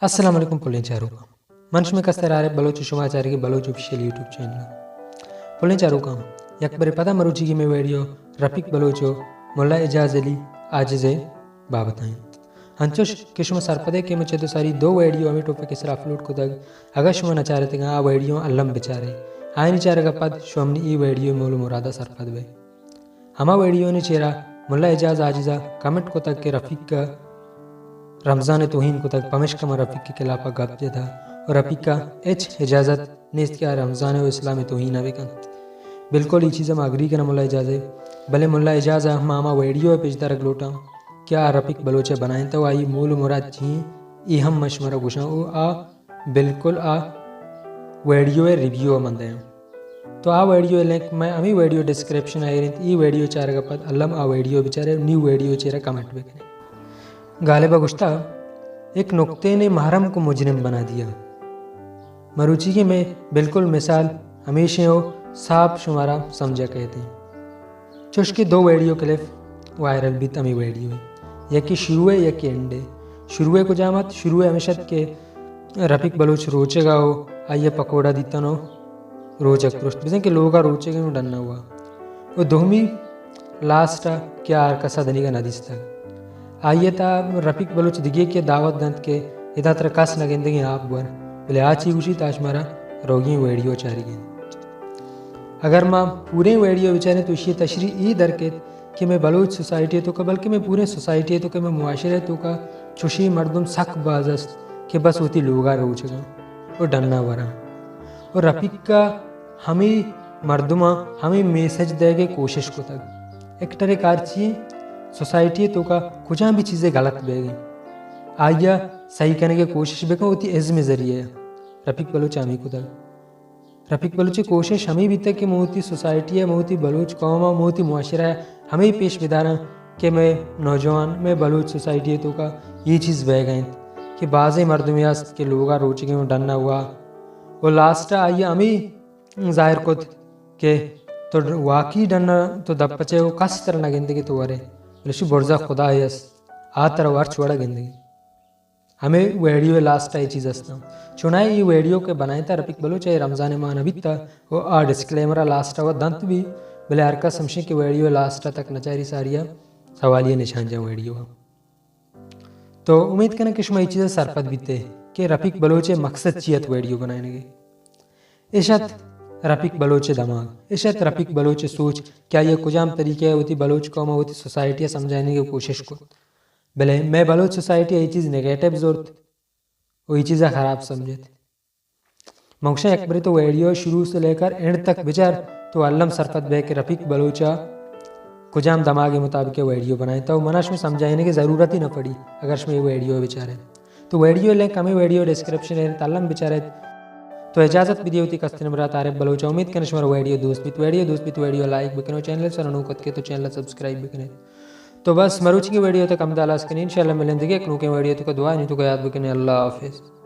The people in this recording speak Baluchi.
السلام علیکم پلیں چاروکاں، من شمئے کستر عارف بلوچ ءُ شما چارگی بلوچ آفیشل یوٹیوب چینل ءَ۔ پلیں چاروکاں، یک برے پدا مروچیگی مئے ویڈیو رفیق بلوچ ءُ ملا اعجاز علی عاجز ءِ بابت ءَ اِنت۔ انچوش کہ شما سرپد ئے کہ من چد ءُ ساری دو ویڈیو ہمے ٹاپک ءِ سرا اپلوڈ کتگ، اگاں شما نہ چارتگاں آ ویڈیو الم بچارے، آیانی چارگ ءَ پد شما منی اے ویڈیو ءِ مول ءُ مراد ءَ سرپد بئے۔ ہما ویڈیوانی چیرا ملا اعجاز عاجز ءَ کمنٹ کتگ کہ رفیق ءَ رمضان ءِ توہین کتگ، پمشکا من رفیق ءِ خلاف ءَ گپ جتہ ءُ رفیق ءَ ہچ اجازت نیست کہ آ رمضان ءِ ءُ اسلام ءِ توہین ءَ بکنت۔ بالکل اے چیز ءَ من اگری کناں ملا اعجاز ءِ، بلے ملا اعجاز ءَ ہم ہما ویڈیو ءِ پیش دارگ لوٹاں کہ آ رفیق بلوچ ءَ بنائینتہ ءُ آئی ءِ مول ءُ مراد چی ایں، اے ہم من شمارا گوشاں ءُ آ بالکل آ ویڈیو ءِ ریویو ءَ من دیاں۔ تو آ ویڈیو ءِ لنک مئے ہمے ویڈیو ڈسکرپشن ءَ ایر اِنت، اے ویڈیو چارگ ءَ پد الم آ ویڈیو بچارے، نیو ویڈیو چیرا کمنٹ بکنے۔ غالب ءَ گوشتہ، ایک نقطے نے محرم کو مجرم بنا دیا۔ مروچیگی مئے بالکل مثال ہمیش ایں ءُ صاف شمارا سمجھا کئیت ایں۔ چوش کہ دو ویڈیو کلپ وائرل بیت ہمے ویڈیو ءِ، یکے شروع ءِ یکے اینڈ ءِ۔ شروع ءِ کجام ات؟ شروع ءِ ہمیش ات کہ رفیق بلوچ روچگ ءَ ءُ آئی ءَ پکوڑا دیتن ءُ روچگ پرشت، بزاں کہ لوگ ءَ روچگ ایں ءُ ڈن ءَ ہوا۔ ءُ دومی لاسٹ ءَ کہ آ ہر کس ءَ دنیگا نہ دیستگ۔ آئی ءِ تہا رفیق بلوچ دگہ یکے ءَ دعوت دنت کہ ادا ترا کس نہ گندگیں، آپ بور۔ بلے آ چی گوشیت آ شمارا روگی ایں ویڈیو ءَ چارگی ایں۔ اگر ما پوریں ویڈیو ءَ بچاریں تو ایشی ءِ تشریح اے در کیت کہ مئے بلوچ سوسائٹی ءِ توکا، بلکہ مئے پوریں سوسائٹی ءِ توکا، مئے معاشرہ ءِ توکا چوشیں مردم سک باز است کہ بس وتی لوگ ءَ روچگ ءَ اَنت ءُ ڈن ءَ وران۔ ءُ رفیق ءَ ہمے مردماں ہمے میسج دئیگ ءِ کوشش کتگ۔ ایکٹر ءِ کار چی ایں؟ سوسائٹی ءِ توکا کجام بھی چیزے غلط بیگ ایں، آئی ءَ صحیح کنگ ءِ کوشش بکن وتی ازم ءِ ذریعہ ءَ۔ رفیق بلوچ ءَ ہمے کتگ۔ رفیق بلوچ ءِ کوشش ہمے بیتگ کہ من وتی سوسائٹی ءَ، من وتی بلوچ قوم ءَ، من وتی معاشرہ ءَ ہمے پیش بداراں کہ مئے نوجوان، مئے بلوچ سوسائٹی ءِ توکا اے چیز بیگ ءَ اِنت کہ بازیں مردمے است کہ لوگ ءَ روچگ ایں ءُ ڈن ءَ ہوا ءُ لاسٹ ءَ آئی ءَ ہمے ظاہر کت کہ تو واقعی ڈن ءَ تو دپ ءَ چہ ءُ کس ترا نہ گندگی تو ورے، بلے شی برزا خدائے است، آ ترا ہرچ وڑ ءَ گندگی۔ ہمے ویڈیو ءِ لاسٹ ءَ اے چیز استاں۔ چوناہا اے ویڈیو کہ بنائینتہ رفیق بلوچ ءَ اے رمضان ءِ ماہ نہ بیتہ ءُ آ ڈسکلیمر ءَ لاسٹ ءَ وت دنت بھی، بلے ہر کس ہمشیں کہ ویڈیو ءِ لاسٹ ءَ تک نہ چاری ساری ءَ سوالی ءِ نشان جاں ویڈیو ءَ۔ تو امید کناں کہ شما اے چیز ءَ سرپد بیتے کہ رفیق بلوچ ءِ مقصد چی ات ویڈیو بنائینگ ءِ۔ اش ات رفیق بلوچ ءِ دماغ، اش ات رفیق بلوچ ءِ سوچ کہ آئی ءَ کجام طریقہ ءَ وتی بلوچ قوم ءَ وتی سوسائٹی ءَ سمجھائینگ ءِ کوشش کت۔ بلے مئے بلوچ سوسائٹی ءَ اے چیز نیگیٹو زرت ءُ اے چیز ءَ خراب سمجھت۔ من گوشاں یک برے تو ویڈیو شروع سے لے کر اینڈ تک بچار تو الم سرپد بئے کہ رفیق بلوچ ءَ کجام دماغ ءِ مطابق ءَ ویڈیو بنائینتہ ءُ منا شمئے سمجھائینگ ءِ ضرورت ہی نہ پڑی اگر شمئے اے ویڈیو ءَ بچارے۔ تو ویڈیو ءِ لنک ہمے ویڈیو ڈسکرپشن ءَ اِنت، الم بچارت۔ تو اجازت بدئے وتی کستریں برات عارف بلوچ ءَ، امید کناں شمارا ویڈیو دوست بیت، ویڈیو دوست بیت ویڈیو ءَ لائک بکنے ءُ چینل ءِ سرا نوک اتکے تو چینل ءَ سبسکرائب بکنے۔ تو بس مروچی ویڈیو ءَ تک ہمدا ہلاس کنیں، انشاءاللہ ملیں دگہ یک نوکیں ویڈیو ءِ توکا، دعا ءَ توکا یاد بکنے، اللہ حافظ۔